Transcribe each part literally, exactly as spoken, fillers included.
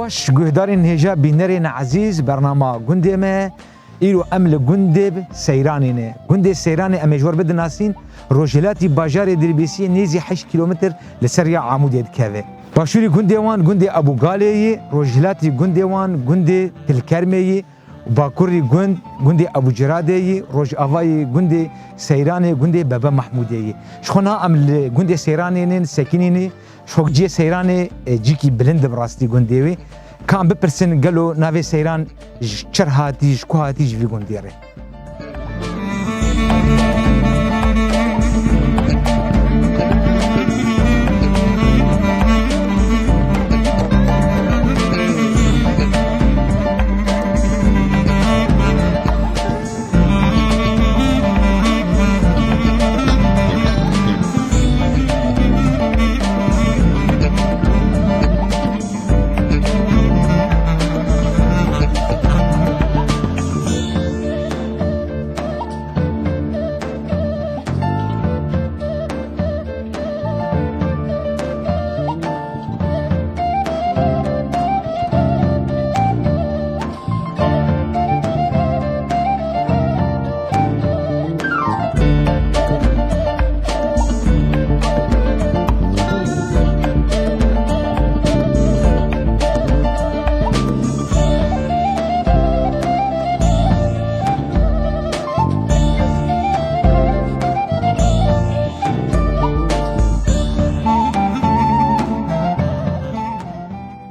Baş guhdarên hêja bînerên ezîz, bernama gundê me, îro em li gundê Seyranê ne. Gundê Seyranê em ê ji we re bidinasîn, rojhilatî bajarê Dirbêsiyê nêzî heşt kîlometr li ser riya Amûdê dikeve. Başûrî gundê wan gundê Ebûgalê yî, rojhilatî gundê wan gundê Tilkermê yî, û bakurî gund gundê Ebûciradê yî, rojavayî gundê Seyranê gundê Bebe Mehmûdê yî. Ji xwe niha em li gundê Seyranê nên sekinînî. Ji xwe cihê Seyranê, e, cîkî bilind e bi rastî gundê wî. Ka em bipirsin gelo navê Seyran ji çi re hatî, ji ku hatî ji vî gundê re?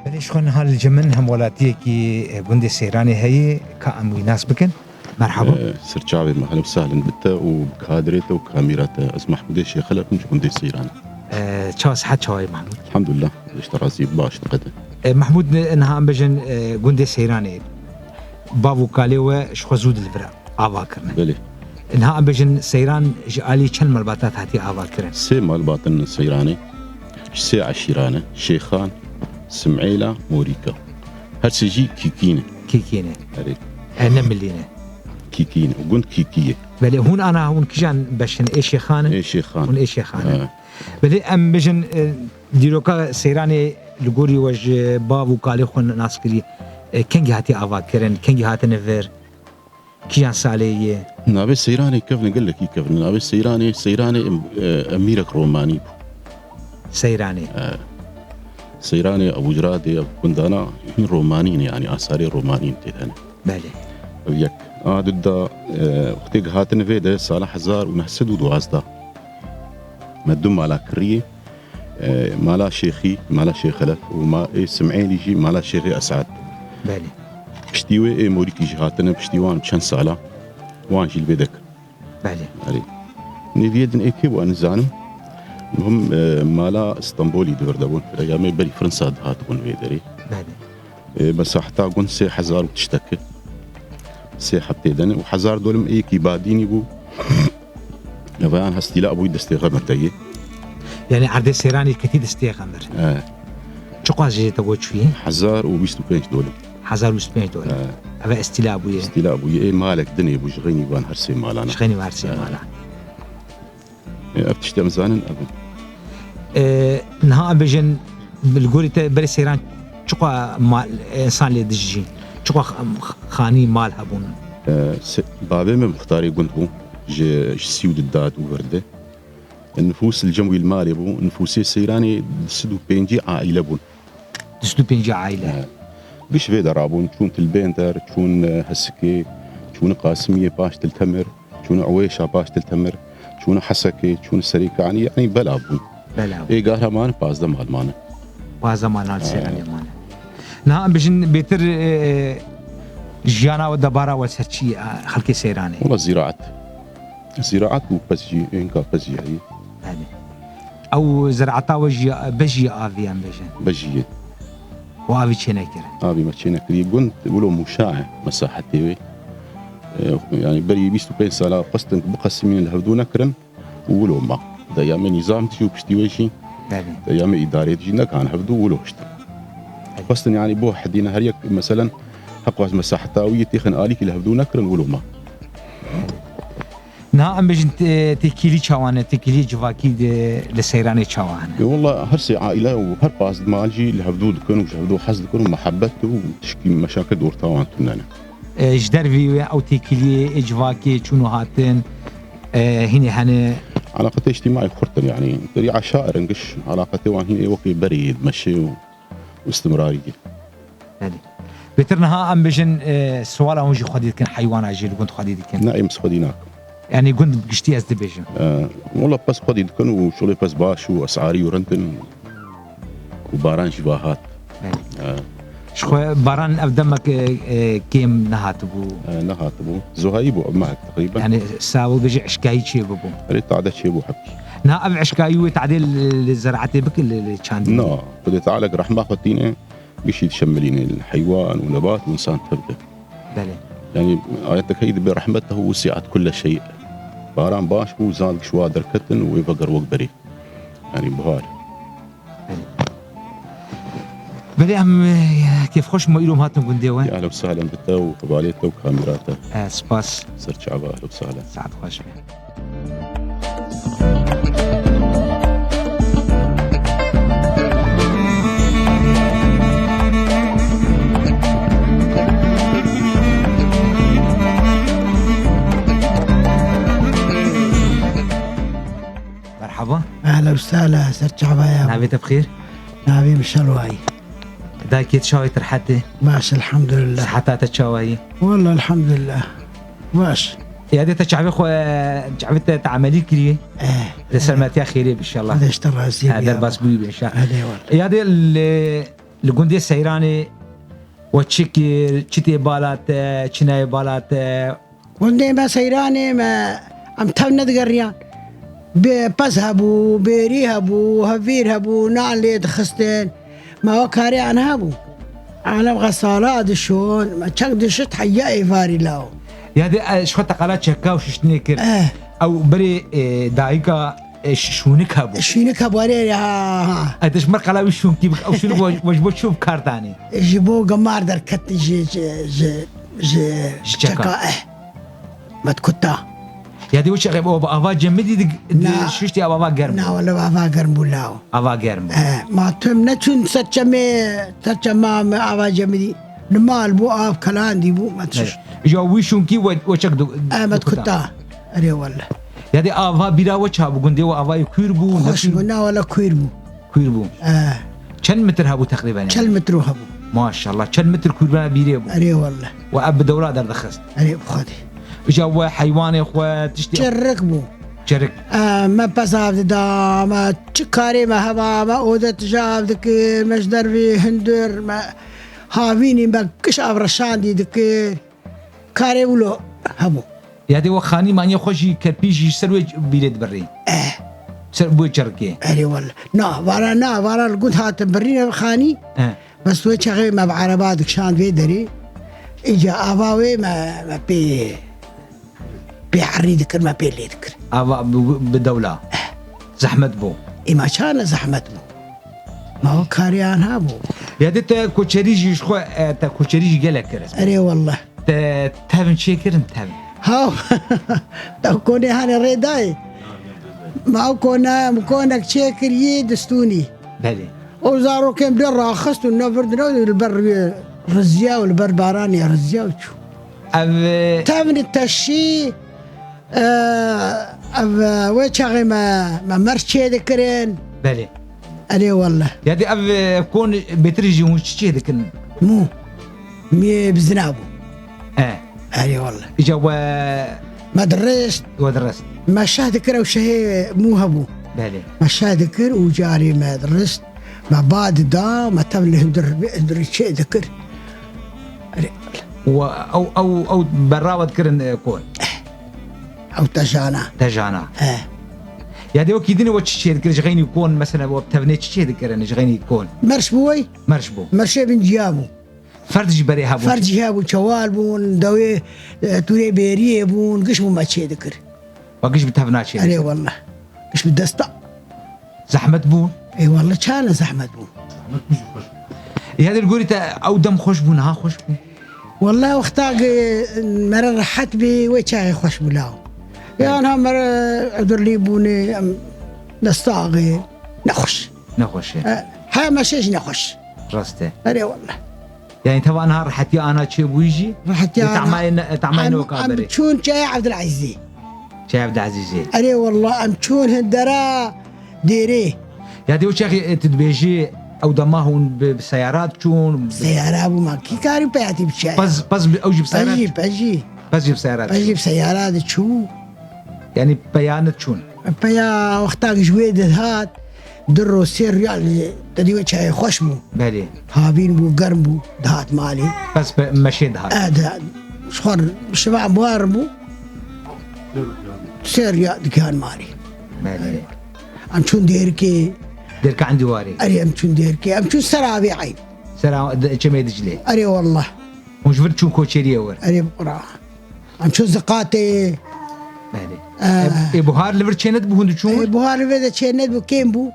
Belê, ji xwe niha li cem min hemwelatiyekî, e, gundê Seyranê heye, ka em wî nas bikin. Merhaba. E, serçavê me, ehlen we sehlen bi te û bi kadrê te û kamîra te. Ez Mehmûdê Şêxelef im, ji gundê Seyranê. E, çawa sihet, çawa yî Mehmûd? Elhamdulillah, ji te razî, baş diqede. E, Mehmûd, ni-, niha em bêjin, e, gundê Seyranê. Bav û kalê we ji xwe zû di li vir ava kirine. Belê. Niha em bêjin Seyran ji alî çend malbata hatiye ava kirin? Sê malbat in li Seyranê. Ji sê eşîran e. Şêxan, Simêla, Morîka. Her sê jî kîkî ne. Kîkî ne. Erê. E, ne milî ne. Kîkî ne. Gund kîkî ye. Belê, hûn ana hûn kijan beş in? Ê Şêxan in? Ê Şêxan. Hûn ê Şêxan in. Ha. Belê, em bêjin, e, dîroka Seyranê li gorî we ji bav û kalê xwe nas kirî, e, kengî hatiye ava kirin, kengî hatine vir? Kijan salê ye? Navê Seyranê kevn e, gelekî kevn e. Navê Seyranê, Seyranê, e, emîrek romanî bû. Seyranê. E, Seyranê, Ebûciradê, ev gundana hîn romanî ne, yanî asarê romanî tê de ne. Belê. Ev yek. A duda, e, wextê ke hatin vê de sala hezar û neh sed û duwazdeh me du mala kirî. E, mala Şêxî, mala Şêxelef û ma-, ê Simêlî jî mala Şêxê Esad. Belê. Piştî wê ê Morîkî jî hatine, piştî wan çend sala, wan jî li vê de kir. Belê. Erê. Nêviyê din ê kê bû, ez nizanim. Muhim, e, mala Stenbolî di vir de bûn. Eyamê berî Fransa dihatibûn vê derê. Belê. E, mesaheta gund sê hezar û tiştek e. Sê heb tê de ne. Û hezar dolim ê yekî Badînî bû. Ev yan hestîla bûyî destê Xemir de yê. Yanî erdê Seyranê ketî destê Xemir. E. Çiqas jê te got çûyî? Hezar û bîst û pênc dolim. Hezar û bîst û pênc dolim. E. Ev estîla bûye. Estîla bûye. Ê malek dinê bû ji xeynî van her sê malana. Ji xeynî van her sê E. Mala. E, ev tiştê em zanin ev in. E, niha em bêjin, li gorî te berê Seyran çiqa mal, însan lê dijî? Çiqa x-, xanî mal hebûn? E, se-, bavê min muxtarê gund bû, ji, ji sî û du dad û vir de. Nifûs li cem wî li malê bû, nifûsê Seyranê du sed û pêncî aîle bûn. Du sed û pêncî aîle. He. Giş vê de rabûn, çûn Til Bênder, çûn, e, Hesikê, çûn Qasimiyê, paş Til Temir, çûn Ewêşa, paş Til Temir, çûn Hesekê, çûn Serêkanî, yanî bela bûn. Bela bûn. Ê gahra mane pazdeh mal mane. Pazdeh mal li Seyranê mane. Niha em bijin bêtir, e, jiyana we debara we ser çi ye, xelkê Seyranê? Wela zîraet. Zîraet û pez jî, hinka pez jî heye. Belê. Ew ziraeta we jî, bejî avê em bêjin? Bejî ye. Û avî çênekir? Avî me çênekirî. Gund wilo mûşa ye, mesahetê wê. E, yanî berî bîst û pênc sala xwestin ku biqesimînin, li hevdû nekirin û wilo ma. Di eyamê nîzam dijî û piştî wê jî, Belê. Di eyamê îdarê dijî nekan hevdû wilo hiştin. Belê. Xwestin yanî bo hedîne her yek, meselen, heqwas mesaheta wî yê têxin alîkî li hevdû nekirin wilo ma. Niha em bêjin tê-, têkilî çawa ne, têkiliyê civakî di, li seyranê çawa hene? E, wela her sê aîle û her pazdeh mal jî li hevdû dikin û ji hevdû hez dikin û mihebet û tişkî meşakil di orta wan tune ne. E, ji dervî wê ew têkiliyê ê civakê çûn û hatin, e, hînê hene? Eleqetê îctîmaî xurt in, yanî derî eşair in, giş eleqetê wan hînê wekî berê dimeşe û istimrarî ye. Belê. Bêtir niha em bêjin, e, siwala hûn jî xwedî dikin, heywana jî li gund xwedî dikin? Ne, em xwedî nakin. Yanî gund bi giştî ez dibêjim. E, wela pez xwedî dikin û şolê pez baş û esarî û rind in û baran jî va hat. Belê. E. Ji xwe baran ev demek, e, e, kêm nehatibû. E, nehatibû. Zuhayî bû ev mehek teqrîben. Yanî sawil bêjî eşkayî çêbibû. Erê, tade çêbû hepkî. Niha ev eşkayî wê tadê li, li zeraetê bike, li, li çandî? Na, Xwedê Teala rehma xwe tîne, gişî dişemilîne li heywan û nebat û însan tev de. Belê. Yanî ayetek heyî dibe rehmet tehu wisiat kulle şey. Baran baş bû, zand giş wa derketin û wê veger wek berê. Yanî buhar. Belê. Belê em, e, kêfxweş me îro em hatin gundê we. Ya ehlen sehlen bi te û hevalê te û kamera te. E, spas. Ser çava, ehlen sehlen. Saet xweş be. Merhaba. Ehlen û sehlen, ser çavaya. Navê te bi xêr? Navê min Şelwayî. Dayikê tu çawa yî, tu rehet î? Baş, elhamdülillah. Siheta te çawa yî? Wallah, elhamdülillah. Baş. Yadê te çavê xwe, çavê te, te emelî kiriye? Eh. Li ser me tiya xêrê bi, inşallah. Xwedê ji te razî be. Ha, derbas bûyî be, inşallah. Hadi eyvallah. Yadê li, li gundê Seyranê we çi kir, çi tê bala te, çi nayê bala te? Gundê me Seyranê me, em tev nedigeriyan. Bê pez hebû, bêrî hebû, hevîr hebû, nan lê dixistin. Me wek karê an hebû. Alem xesala dişon, me çek dişit heya êvarî law. Ya de, e, ji xwe teqala çeka û şiştinê kir. Eh. Ew berê, e, dayika, e, ş-, şûnik hebû. Şûnik hebû, erê, ha, ha. E, te ji mer qala wî şûnkî bik, ew şûnik we, we ji bo çi bi kar danî? Ji bo gemar derket ji, ji, ji, ji çeka. Ji çeka, eh. Me dikuta. Ya dê wê çaxê bi ava cemidî di, di şiştî ava germ bû. Na, wele ava germ bû law. Ava germ bû. Eh, ma tim neçûn ser çemê, ser çema me ava cemidî. Li mal bû, av kelandî bû, me tişt. Ja wî şûnkî we, we çek du-, eh, me dikuta. Erê wele. Ya dê ava bîra we çawa bû, gundê we avayê kûr bû, ne kûr? Xweş bû, na wele kûr bû. Kûr bû. Eh. Çend metr hebû teqrîben? Çel metr hebû. Maşallah, çend metr kûrbena bîrê bû. Erê wele. We ev bi dewla derdixist. Erê bi Xwedê. Îja we heywanê xwe tiştê. Çerik bû. Çerik. Eh, me pez av dida, me çi karê me heba, me ode tije av dikir, me ji dervî hundir, me havînî, me giş av reşandî dikir. Karê wilo hebû. Ya dê we xanî maniye xwe jî kerpî jî ser wê bîrê dibirî. Eh. Ser wê çerikê. Erê wele. Na, vara na, vara li gund hatin birîne bi xanî. Eh. Bes wê çaxê me bi ereba dikişand vê derê. Îca ava wê me, me pê, pê herî dikir, me pê lê dikir. Ava bi, bi dewla. Eh. Zehmet bû. Îma çane zehmet bû. Ma o karê anha bû. Ya dê te koçerî jî ji xwe, e, te koçerî jî gelek kir. Erê wallah. Te tevn çêkirin, tevn? Haw. Te konê hane rê dayê. Ma o kona, mi konek çêkir yê distûnî. Belê. O zarokên bê raxist û nevirdin û li ber rûyê riziya û li ber baranê riziya û çû. Ev, e, tevn teşî, Ev, ev, wê çaxê me, me merş çê dikirin. Belê. Erê wallah. Ya dê ev, ev kon bêtir jî hûn çi çê dikin? Mû. Miyê bizina bû. E. Erê wallah. Îca we me dirist. We dirist. Me şeh dikir ew şehê mû hebû. Belê. Me şeh dikir û carê me dirist. Me ba dida, me tev li hundir, hundir çê dikir. Erê. Û ew, ew, ew berawe dikirin, e, kon. Ew tejana. Tejana. He. Ya dê wekî dinê we çi çê dikir, ji xeynî kon, mesela we tevnê çi çê dikirin, ji xeynî kon? Merş bû wey? Merş bû. Merşê bin ciya bû. Ferd jî berê hebû. Ferd jî hebû, çewal bûn, dewê, e, tûrê bêriyê bûn, giş bû me çê dikir. Wa giş bi tevna çê. Erê wallah. Giş bi desta. Zehmet bû? Ê wallah, çane zehmet bû. Ya dê li gorî te ew dem xweş bû, niha xweş bû? Wallah, wexta ge-, mere rehet bî, wê çaxê xweş bû law. Yan ha mere Edirlî bûne, em destaxê nexweş. Nexweş e. E, he meşe jî nexweş. Rast e. Erê wallah. Yani teva niha rehetiya ana çêbûyî jî? Rehetiya ana. Tamayê ne-, tamayê Em, newka em berê. Çûn çaya Evdilezîzê. Çaya Evdilezîzê. Erê wallah, em çûn hindera dêrê. Ya dê o çaxê, e, tu dibêjî ew dema hûn bi, bi seyara diçûn? Seyara bû ma kî karî peyatî biçe? Pez, pez bi, ew jî bi seyara Pez jî, diçûn? Pez jî. Pez jî bi seyara Pez jî diçûn. Bi seyara diçû. Yani peya nediçûn? Peya wexta ji wê dihat, du roj sê riyal, te dî wê çayê xweş bû. Belê. Havîn bû, germ bû, dihat malê. Pez pe-, meşê dihat. E, dihat. Ji xwe şiva buhar bû. Sê riyal dikihan malê. Belê. Em çûn Dêrikê. Dêrika Endîwarê. Erê, em çûn Dêrikê. Em çûn ser avê eyn. Ser a-, de-, çemê Diclê. Erê wallah. Hûn ji vir çûn koçeriyê wir. Erê bi Qur'an. Em çûn Ziqatê. Belê. Ah. E, e, buhar li vir çê nedibû, hûn diçûn wir? E, buhar li vir de çê nedibû, kêm bû.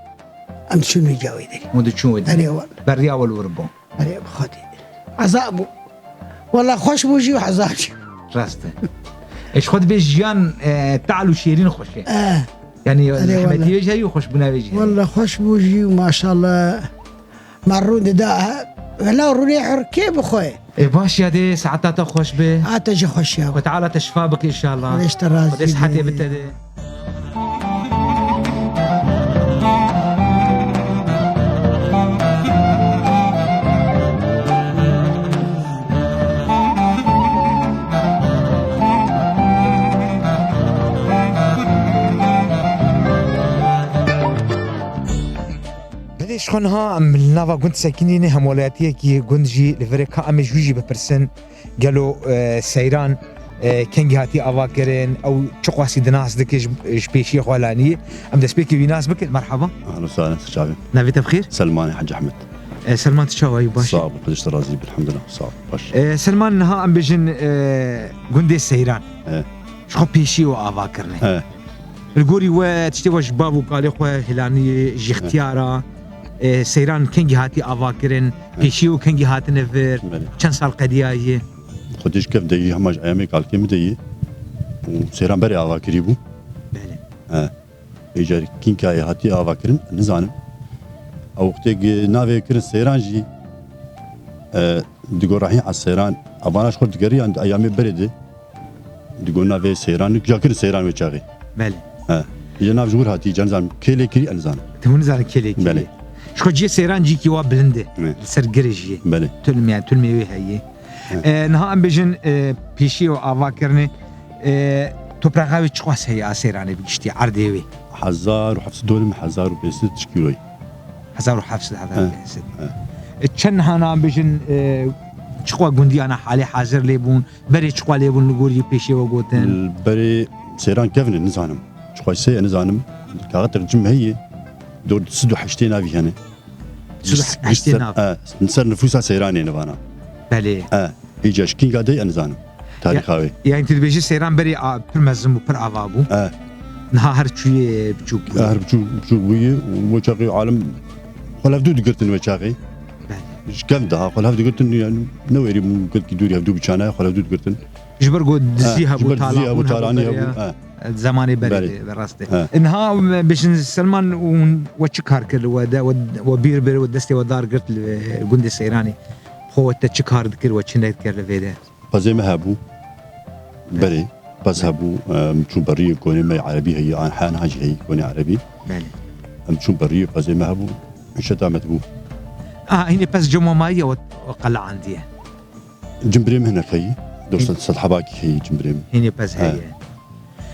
Em diçûn wê cawê derê. Hûn diçûn wê derê. Erê wallah. Beriya we li wir bû. Erê bi Xwedê. Eza bû. Wallah xweş bû jî û hezar jî. Rast e. E, ji xwe dibê jiyan, e, tal û şêrîn xweş e. Eh. Yani Erê rehmetî wallah. Wê jî heyî û xweşbûna wê jî heyî. Wallah xweş bû jî û maşallah. Me rûn dida, vela rûnê hur kê bi xwe. E, baş ya dê, saeta te xweş be. A te jî xweş ya. Xwe Teala te şifa bike inşallah. Xwedê ji te razî Xwedê be. Sihetê bi te de. Belê, ji xwe niha em li nava gund sekinîne, hemwelatiyekî gund jî li vir e, ka em ê ji wî jî bipirsin, gelo, e, seyran, e, kengî hatî avakirin, ew çiqasî dinas dike ji, ji pêşiyê xwe laniyê. Em destpêkê wî nas bikin. Merhaba. Ahlan sahlan, çav e? Navê te bi xêr? Selmanê Hecî Ehmed. E, Selman, tu çawa yî, baş î? Sağ ol, Xwedê ji te razî be, elhamdulillah, sağ ol, baş. E, Selman, niha em bêjin, e, gundê seyran. E. Ji xwe pêşiyê û avakirine. E. Li gorî we tiştê we ji bav û kalê xwe hilaniyê, ji ixtiyara, e, seyran kengî hatî avakirin, pêşiyê û kengî hatine vir, Belê. Çend sal qediyaye? Xwedê ji kev de yî, hema ji eyamê kalkê min de yî. Û seyran berê avakirî bû. Belê. He. Êcar kînkayê hatî avakirin, nizanim. Ew wextê navê kirin seyran jî, e, digo rahî a seyran, avana ji xwe digeriyan di eyamê berê de. Digo navê seyran, ya kirin seyran wê çaxê. Belê. He. Ya nav ji wir hatî, ca nizanim kê lê kirî, ez nizanim. Te hûn nizanin kê lê kirî. Belê. Ji xwe cihê seyran cihekî wa bilind e. Ne. Li ser girê jiyê. Belê. Tulm, yani tulmê wê heye. Ne. E, niha em bêjin, e, pêşiyê û avakirinê, e, topraxa wê çiqas heye a seyranê bi giştî, erdê wê? Hezar û heft sed dolim, hezar û pênc sed tişkîloyî. Hezar û heft sed, hezar û pênc sed. He, he. E, çend niha em bêjin, e, çiqwa gundiyana halê hazir lê bûn, berê çiqwa lê bûn li gorî pêşê we gotin? Berê seyran kevin e, nizanim. Çiqwa sey e, nizanim. Kaxetek cim heye, dor sed û heştê navî hene. Sed û heştê nav. E, ser nifûsa seyranê ne vana. Belê. E, îca ji kînga dey e, nizanim. Tarîxa wê. Ya, yani tu dibêjî seyran berê a, pir mezin bû, pir ava bû. E. Niha her çûyê biçûk bûye. E, her biçûk, biçûk bûye. Û wê çaxê alim xwe li hevdû digirtin wê çaxê. Belê. Ji kev daha xwe li hev digirtin, yani ne wêrî bû gelkî dûrî hevdû biçane, xwe li hevdû digirtin. Ji ber ku dizî hebû, ji ber dizî hebû, talanbûn hebû, talanî hebû, beriya, he. Zemanê berê de, be rast e. He. Niha em bêjin Selman, hûn we çi kar kir li we de, we, we bîr bir, we destê we dar girt li gundê Seyranê? Xwe we te çi kar dikir, we çi nedikir li vê de? Pezê me hebû. Berê, pez hebû, em çûn beriyê konê me erebî heye, an hena jî heye konê erebî. Belê. Em çûn beriyê pezê me hebû, îşeta me dibû. Aha, hînê pez cem we maye we qeleandiye? Cimbirê min hinek heyî. Dor sed hebakî heyî cimbirê min. Hînê pez heye.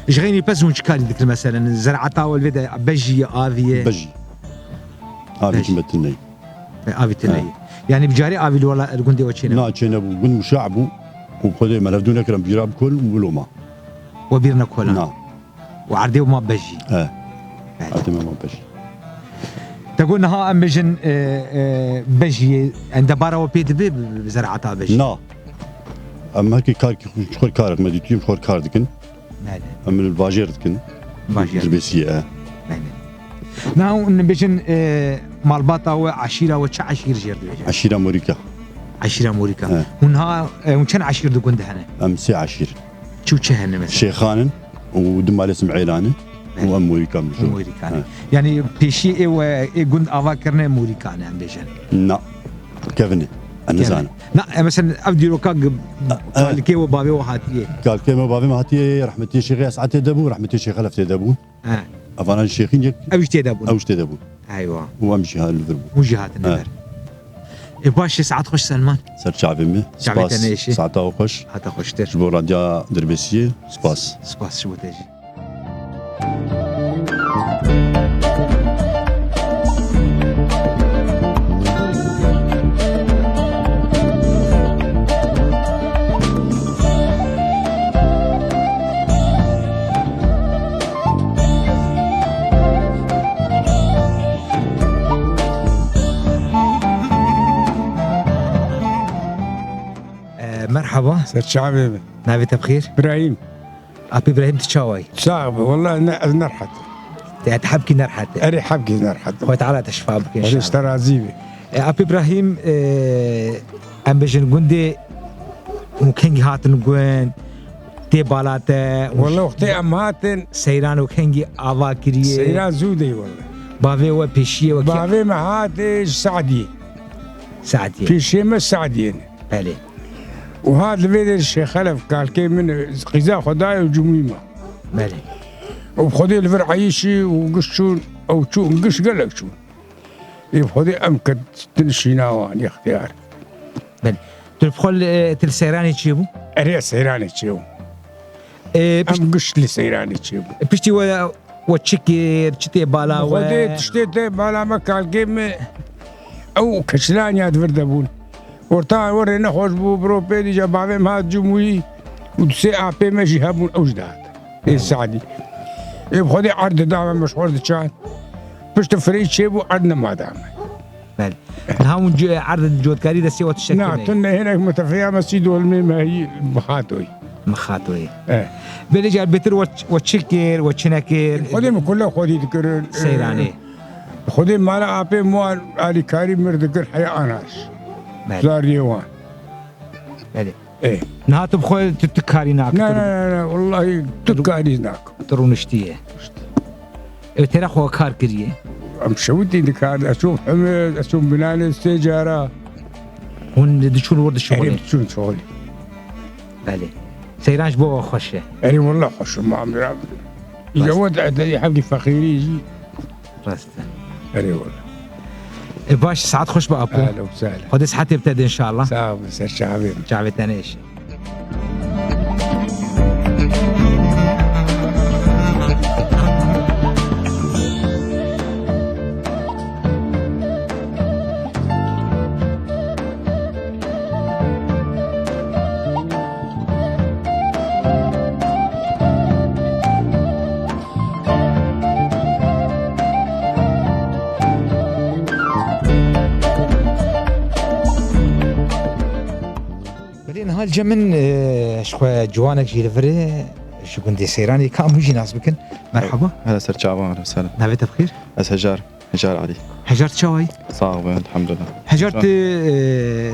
Ji xeynî pez hûn çi karî dikir meselen? Zerata we li vê de bejî ye, avî ye? Bejî. Avî cim me tune ye. E, avî tune ye. Yani bi carî avî li wela, li gundê we çênebû? Na, çênebû. Gund muşax bû. Û xwedê me levdû nekirin bîra bi kol û wilo ma. We bîr ne kolan? Na. Û erdê ma bejî. E. Belê. Erdê me ma bejî. Te got niha em bêjin, e, e, bejiyê, endebara we pê dibe bi, bi, bi zerata bejî? Na. Em herkî karkî xwe, xwe karek me dîtî, em xwe kar dikin. Belê. Em li bajêr dikin. Bajêr. Dirbêsiyê, e. Belê. Niha hûn bêjin, e, malbata we, eşîra we, çi eşîr jêr dibêjin? Eşîra Morîka. Eşîra Morîka. He. Hûn ha, e, hûn çend eşîr di gund de hene? Em sê eşîr. Çi û çi hene mesela? Şêxan in û di malê Sim'êlan e û em Morîkan mijûl. Morîkan e. He. Yanî pêşî ê we, ê gund ava kirine Morîkan e, em bêjin. Na. Kevin e. Ez nizanim. Na, e, mesela ev dîroka g-, e, kalikê we bavê we hatiye. Kalikê me bavê me hatiye, rehmetî Şêxê Es'ed tê de bû, rehmetî Şêx Xelef tê de bû. He. Evana jî şêxîn yek. Ew jî tê de bûn. Ew jî tê de bûn. Eywa. Û em jî ha li vir bûn. Hûn jî hatin li vir. He. E, baş e, saet xweş Selman. Ser çavê me. Çavê te nêşe. Spas. Saeta we xweş. Hata xweştir. Ji bo Radya Dirbêsiyê spas. Spas ji bo te jî. E, merhaba. Ser çavê min. Navê te bi xêr? Birahîm. Apê Birahîm, tu çawa yî? Sax be, wallahî ne, ez nerhet. Te, te hebkî nerhet e. Erê, hebkî nerhet. Xwedê Teala te şifa bike înşallah. Erê, ji te razî be. E, Apê Birahîm, e, em bêjin gundê û kengî hatin gund, tê bala te û... Wallahî wextê em hatin. Seyran û kengî ava kiriye. Seyran zû de ye wallahî. Bavê we pêşiyê we kî? Bavê me hatê ji Sadiyê. Sadiyê. Pêşiyê me Sadiyê ne. Belê. Û ha li vê de Şêx Xelef kalkê min qîza xwe dayê û cumî ma. Belê. Û bi Xwedê li vir eyîşî û giş çûn, ew çûn, giş gelek çûn. Ê bi Xwedê em ketin şîna wan, ixtiyar. Belê. Tu li xwe li, tu li Seyranê çêbû? Erê, Seyranê çêbû. Ê, pişt- Em giş li Seyranê çêbû. Piştî we We çi kir, çi tê bala we? Xwedê tiştê tê bala me, kalkê me ew keçilaniya di vir de bûn. Orta we rê nexweş bû, biro pê dî, ca bavê me hat cumûyî û du sê apê me jî hebûn, ew jî dihat. Ê Sadî. Ê bi Xwedê erd dida me, me ji xwe diçand. Pişt firê çêbû, erd nema da me. Belê. Niha hûn c-, erdin cotkarî destê we tiştek Na, kirine? Tu ne hinek mutefeya me sî dolmê me hî mixatoyî. Mixatoyî. Eh. Belê car bêtir we ç-, we çi kir, we çi nekir? Xwedê min kule xwedî dikirin. Seyranê. Xwedê mala apê wan alîkarî mir dikir heya anaş. Belê. Zariyê wan. Belê. Eh. Niha tu bi xwe tu, tu karî nakir. Ne, ne, ne, ne, wallahî tu karî nakim. Tu rûniştiye. Ew têra xwe kar kiriye. Em şewitî dikar, ez çûm Himir, ez çûm Binanê sê cara. Hûn diçûn wir dişuxulin? Erê, diçûn şuxulî. Belê. Seyran ji bo we xweş e. Erê, wela xweş e, ma em ra. Rast. Yewe de, de, hevdî feqîrî jî. Rast e. Erê, wela. E, baş, saet xweş be, Apo. Ehlen we sehlen. Xwedê sihetê bide, înşallah. Sax be, ser çavê min. Çavê te nêşe. Belê, niha li cem min, e, ji xwe ciwanek jî li vir e, ji gundê Seyranê, ka em hûn jî nas bikin. Merhaba. Hela ser çavan, hela selam. Navê te bi xêr? Ez Hejar, Hejar Alî. Hejar, çawa yî? Sax be, elhamdulillah. Hejar, tu, e,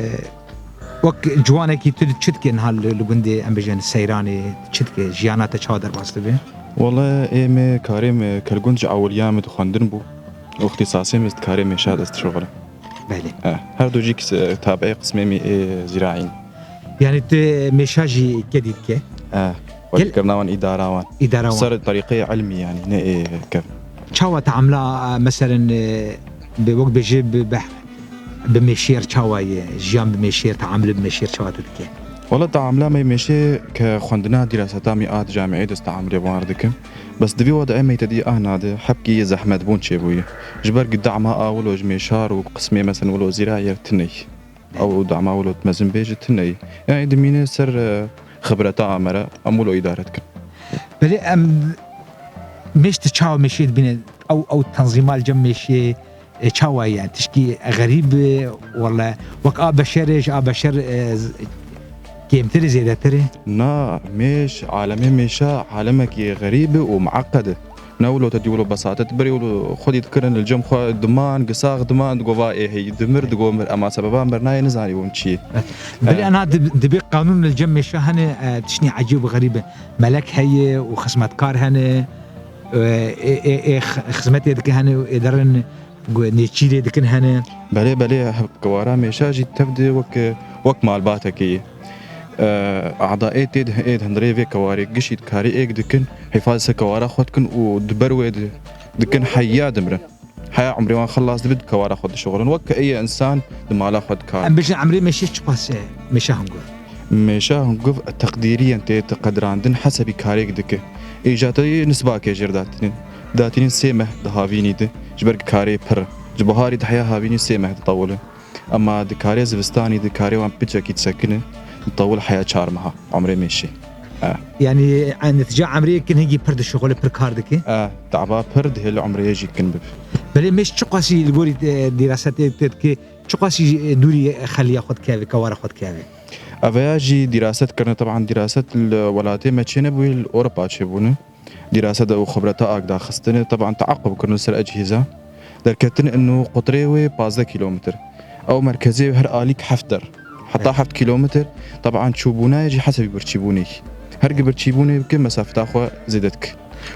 wek ciwanekî tu çi dikî niha li, li gundê, em bêjin, Seyranê, çi dikî, jiyana te çawa derbas dibe? Wele ê me karê me, ke li gund ji ewiliya me dixwendin bû. Û îxtîsasê me ji karê mêşa dest dişuxile. Belê. Eh, her du jî kis-, tabiê qismê me ê zîraî ne. Yanî tu mêşa jî kedî dike? Eh, wekî kirina wan, îdara wan. Îdara wan. Ser terîqeyê ilmî yanî, ne ê kevn. Çawa teamla, e, meselen, e, bi wek bêje bi, bi, bi mêşêr çawa ye? Jiyan bi mêşêr, teamlê bi mêşêr çawa tu dike? Wela teamla me mêşê ke xwendina dîraseta me a di camiyê de teamlê wan dikim. Bes di vî wada em meytedî ahna de hebkî zehmetbûn çêbûye. Ji ber ku dema a wilo ji mêşar û qismê mesen wilo zîra yer tune ye. Ew dema wilo mezin bê jî tune ye. Yanî dimîne ser, e, xibreta amere em wilo îdare dikin. Belê em mêş di çawa mêşê dibîne? Ew, ew tenzîma li cem mêşê E, çawa ye? Tişkî xerîb e, wele wek a beşer e, ji a beşer, e, z-, kêmtir e, zêdetir e? Na, mêş, alemê mêşa alemekî xerîb e û mueqed e. Ne wilo te dî wilo besate, tu berê wilo xwedî dikirin li cem xwe diman, gisax diman, digo va ê hey dimir, digo mir, ema sebeba mirnayê nizanî bûn çi ye. Belê, e, ena dib-, dibê qanûn li cem mêşa hene, e, tiştî ecîb û xerîb e. Melek heye û xizmetkar hene, e, ê, ê, ê x-, xizmetê dike hene û ê derin gu-, nêçîrê dikin hene. Belê, belê, kewara mêşa jî tev de wek, wek malbatekê ye. E, adaê tê di, ê di hundirê vê kewarê gişî dikarê êk dikin, hîfaz ser kewara xwe dikin û di ber wê di, dikin heya dimrin. Heya umrê wan xilas dibe, di kewara xwe dişixulin. Wek ke ê ye insan di mala xwe dikar. Em bêjin emrê mêşê çiqas e, mêşa hunguv? Mêşa hunguv teqdîriyen tê, tê qedirandin, hesebî karêk dike. Îjatê nisbakê jêr datînin. Datînin sê meh di havînî de, ji ber ku karê pir. Ji biharî di heya havînî sê meh ditewile. Ema di karê zivistanî de karê wan piçekî disekine, ditewil heya çar meha, umrê mêşê. E. Yanî, e, netîca emrê kin hingî pir dişixule, pir kar dike. E, taba pir dihê li umrê jî kin bibe. Belê mêş çiqasî li gorî, e, dîrasetê te dike, çiqasî, e, dûrî xeliya xwe dikeve, kewara xwe dikeve? Eveya jî dîraset kirine, teban dîraset li welatê me çênebûye, li Ewropa çêbûne. Dîraset û xibreta agdaxistine, teban teaqub kirin ser ecihîza. Derketin ino qutrê wê pazdeh kîlometr. Ew merkezê wê her alîk heft der. Heta heft kîlometr, teban çûbûnayê jî hesebî birçîbûnê. Her gi birçîbûnê bike, mesafeta xwe zêde dike.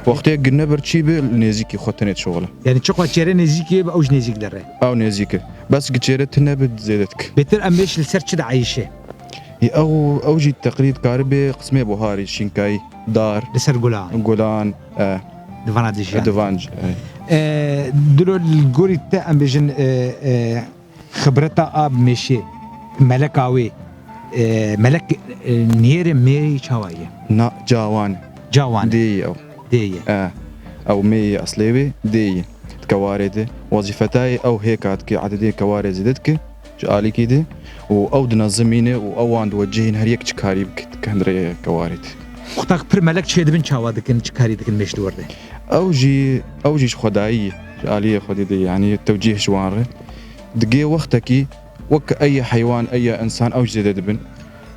Wextê gi ne birçî be, li nêzîkî xwe tenê dişixule. Yanî çiqas çêre nêzîkî be, ew ji nêzîk dere. Ew nêzîk e. Bes gi çêre tune be, zêde dike. Bêtir em mêş li ser çi dieyişe? Ê, ew, ew jî teqrîb karibe qismê buharî, şînkayî, dar. Li ser gulan. Gulan, e. Di vana de jiyan. Di van, e. E, dilo li gorî te em bêjin, e, e, xibreta a bi mêşê, meleka wê, e, melek, e, niyêrê mêrê çawa ye? Na, cawan. Cawan. Dê ye ew. Dê ye. E, ew mê ye eslê wê, dê ye. Di kewarê de, wezîfetayê ew hêka dike, ededê kewarê zêde dike, ji alîkî de, û ew dinezimîne û ew wan diwecihîn her yek çi karî bike, dike hundirê kewarê de. Wexta ku pir melek çêdibin çawa dikin, çi karî dikin mêş di wir de? Ew jî, ew jî ji xwedayî ye, ji aliyê xwedî de, yanî tewcîh ji wan re. Digê wextekî wek ey ye heywan, ey ye însan, ew jî zêde dibin.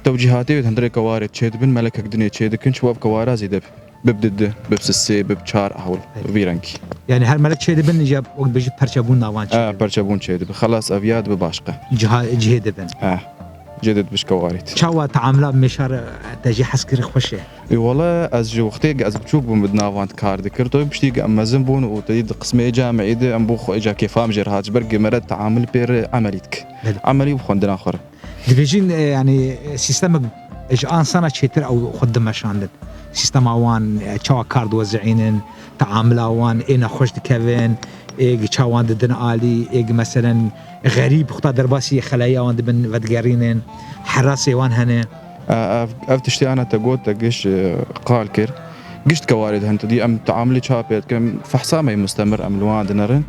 Tewcîhatê wê di hundirê kewarê çêdibin, melekek dinê çêdikin, çi wek kewara zêde be. Bib di du, bib sisê, bib çar, hewl, vî rengî. Yanî her melek çêdibin, ya wek bêjî perçebûn navan çêdibin. E, perçebûn çêdibin. Xelas ev ya dibe başqe. Ciha-, cihê dibin. E, cihê dibin ji kewarî. Çawa teamila mêşa re te jî hez kir xweş e? Ê, wele ez ji wextê ez biçûk bûm, bi navan kar dikir. Tabii piştî em mezin bûn û te dî di qismê camiî de em bû xwe îca kêfa min jê re hat. Ji ber ku me re teamil pê re emelî dike. Belê. Emelî bi xwendina xwe re. Dibêjin, e, yanî, e, sîstemek ji a însana çêtir ew xwe dimeşandin. Sîstema wan, e, çawa kar diwezînin, teamila wan ê nexweş dikevin, ê gi çawan didin alî, ê gi meselen xerîb xwe ta derbasî xelayiya wan dibin vedigerînin, herasê wan hene. E, ev, ev tiştê ana te got, te giş, e, qal kir. Giş di kewarê de hene, te dî em teamilê çawa pê dikin, fehsa me yê mustemir em li wan dinerin.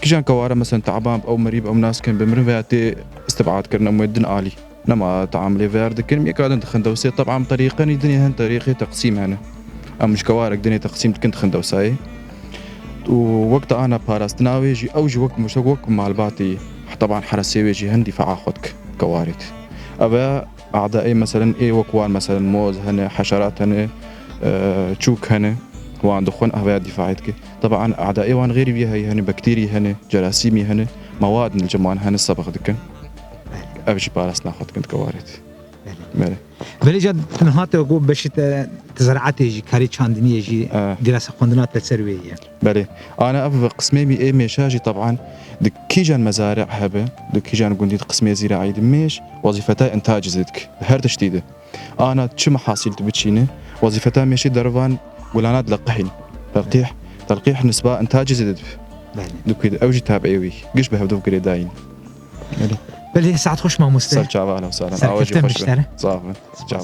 Kîjan keware, meselen, teban bi ew merî bi ew nas kin bi mirin veya tê istibad kirin, em wê din alî. Nema teamilê ver dikin, yeka din dixin dewsê. Teban terîqenî dinê hin, terîqê teqsîm hene. Em ji kewarek dinê teqsîm dikin, dixin dewsayê. Û wek te ana parastina wê jî, ew jî wek muştek, wek malbatê ye. Teban heresê wê jî hin dîfaa xwe dike kewarê de. Ev e adaê, meselen, ê wek wan, meselen, moz hene, heşerat hene, e, çûk hene, wan dixwin, ev e dîfaê dike. Teban adaê wan xêrî vî heye, hene bakterî hene, cerasîmî hene, mewad li cem wan hene, sebix dikin. Ev jî parastina xwe dikin di kewarê de. Belê. Belê. Belê, ca tu niha te ku beşê te, te zeraetê jî, karê çandiniyê jî, e, dîrasa xwendina te ser wê ye. Belê. Ana ev qismê mî ê mêşa jî teban di kîjan mezarî hebe, di kîjan gundî di qismê zîraî di mêş wezîfeta intacî zêde dike. Di her tiştî de. Ana çi mehasîl tu biçîne, wezîfeta mêşê dervan gulana dileqihîn. Telqîh, telqîh nisba intacî zêde dibe. Belê. Dikî ew jî tabiê wî. Giş bi hevdu girêdayîn. Belê. Belê, saet xweş mamoste. Ser çava, ahlen we sahlen. Awa jî xweş be. Sağ olun. Çava.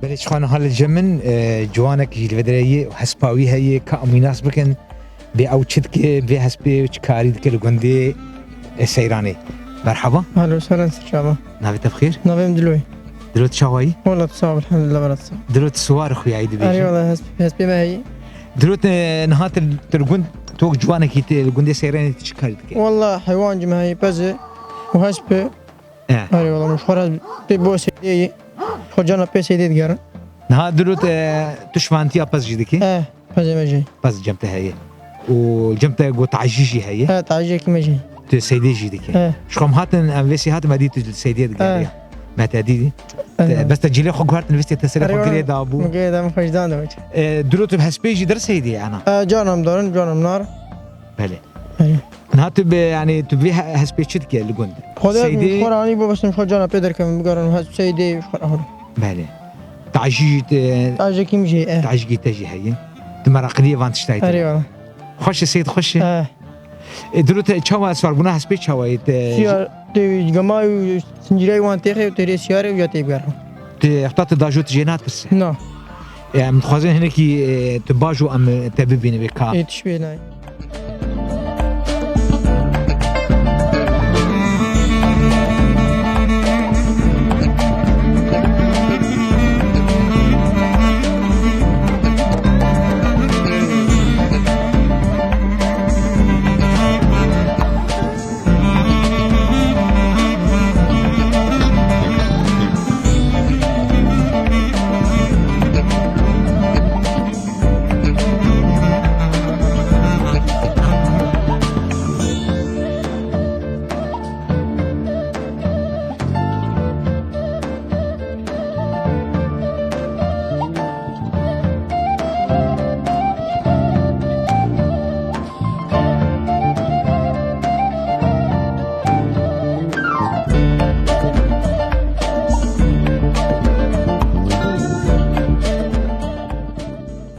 Belê, çiqan hal li cem min, e, ciwanek jî li vê derê ye, hespa wî heye, ka em wî nas bikin, bê ew çi dike, bê hespê çi karî dike li gundê, e, Seyranê. Merhaba. Ahlen we sehlen, ser çava. Navê te bi xêr? Navê min Diloy. Dilo, tu çawayî? Wela tu sax, elhamdulillah, wela tu sax. Dilo, tu siwar xuyayî dibêjî. Erê wela, hespê, hespê me heyî. Dilo, tu niha tu, tu li gund, tu wek ciwanekî tu li gundê Seyranê tu çi karî dikî? Wela heywancî me heyî, pez e û hesp e. E. Erê wela, min ji xwe re pê bo seydê yî. Xwe cana pê seydê digerin. Niha Dilo, tu, tu şivantiya pez jî dikî? E. Pezê me jî. Pez cem te heye. Û cem te got tacî jî heye. He, taciyekî me jî. Tu seydê jî dike. He. Ji xwe em hatin, em vêsî hatin, me dî tu li seydê digeriya. He. Me te dî. He. Te, bes te cilê xwe guhertin, vêsî te serê xwe girê dabû. Min girê da, min xwe ji dan da. E, Dilo, tu bi hespê jî der seydê ana? E, canan darin, canan nar. Belê. Belê. Niha tu bi, yani, tu bi he-, hespê çi dike li gund? Xwedê seydê xwe ranî bo, bes min xwe cana pê derkevim, bigerin, hez seydê, xwe rahol. Belê. Tacî te, tacîkî min jî, e. Tacîkî te jî heye. Tu meraqliyê van tiştayî te. Erê wala. Xweş e, seyd xweş e. E. E, Dilo, te çawa siwarbûna hespê çawa ye? Te siyar, tê gema û sincîreyê wan têxê û tê rê siyarê û ya tê bigerin. Te heta tu dajo tu jê natirse? Na. E, em dixwazin hinekî, e, tu bajo em, e, te bibînin vê ka. Ê, tişt bê nayê.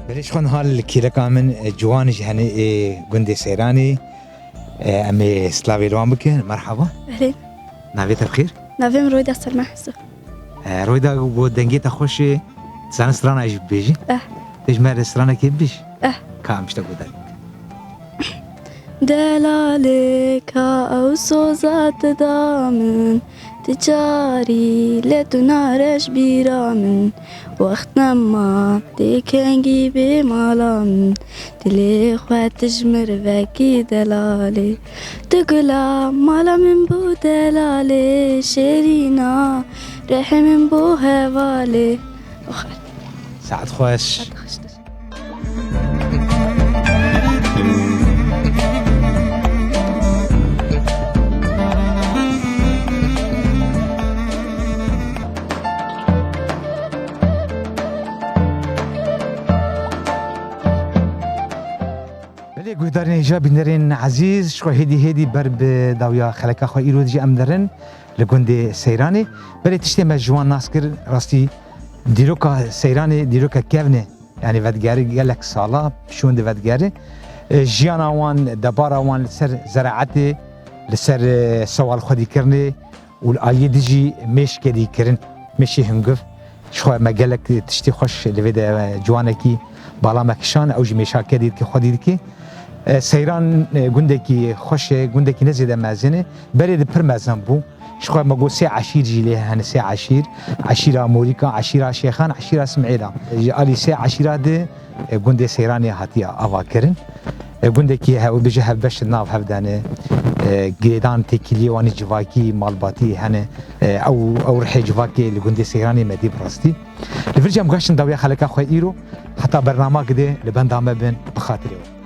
Belê, ji xwe niha li kêleka min, e, ciwan jî hene ê gundê Seyranê. E, em ê silavê li wan bikin. Merhaba. Ehlên. Navê te bi xêr? Navê min Royda Selma Hüsnü. E, Royda, got dengê te xweş e. Dizanin strana jî bibêjî? Eh. Te ji me re stranekê bibêjî? Eh. Ka em ji te guhdar bikin. Delalê ka ew soza tu da min, tu carî lê tu nare ji bîra min. Wext nema tê kengî bê mala min, dilê xwe tu ji mirvekî delalê. Tu gula mala min bû delalê, şêrîna rihê min bû hevalê. Oxir. Saet xweş. Saet xweş. Belê guhdarên hêja, bînerên ezîz, ji xwe hêdî hêdî ber bi dawiya xeleka xwe îro dijî em derin li gundê Seyranê. Belê tiştê me ji wan nas kir, rastî dîroka Seyranê dîroka kevn e. Yani vedigere gelek sala şûn di vedigere. E, jiyana wan, debara wan li ser zeraetê, li ser, e, sewalxwedîkirinê û li aliyê dijî mêşkê dî kirin, mêşê hunguv. Ji xwe me gelek tiştî xweş li vê de, e, ciwanekî bala me kişan, ew jî mêşa kedî dike, xwedî dike. E, Seyran, e, gundekî xweş e, gundekî ne zêde mezin e, berê de pir mezin bû. Ji xwe me got sê eşîr jî lê hene, sê eşîr. Eşîra Morîka, eşîra Şêxan, eşîra Simêla. Ji alî sê eşîra de, e, gundê Seyranê hatiye avakirin. E, gundekî hew bêje hevbeş di nav hev de ne. E, girêdan têkiliyê wan ê civakî, malbatî hene. E, ew, ew rihê civakê li gundê Seyranê me dî bi rastî. Li vir cem gaştin dawiya xeleka xwe îro, heta bernama gidê li benda me bin bi xatirê we.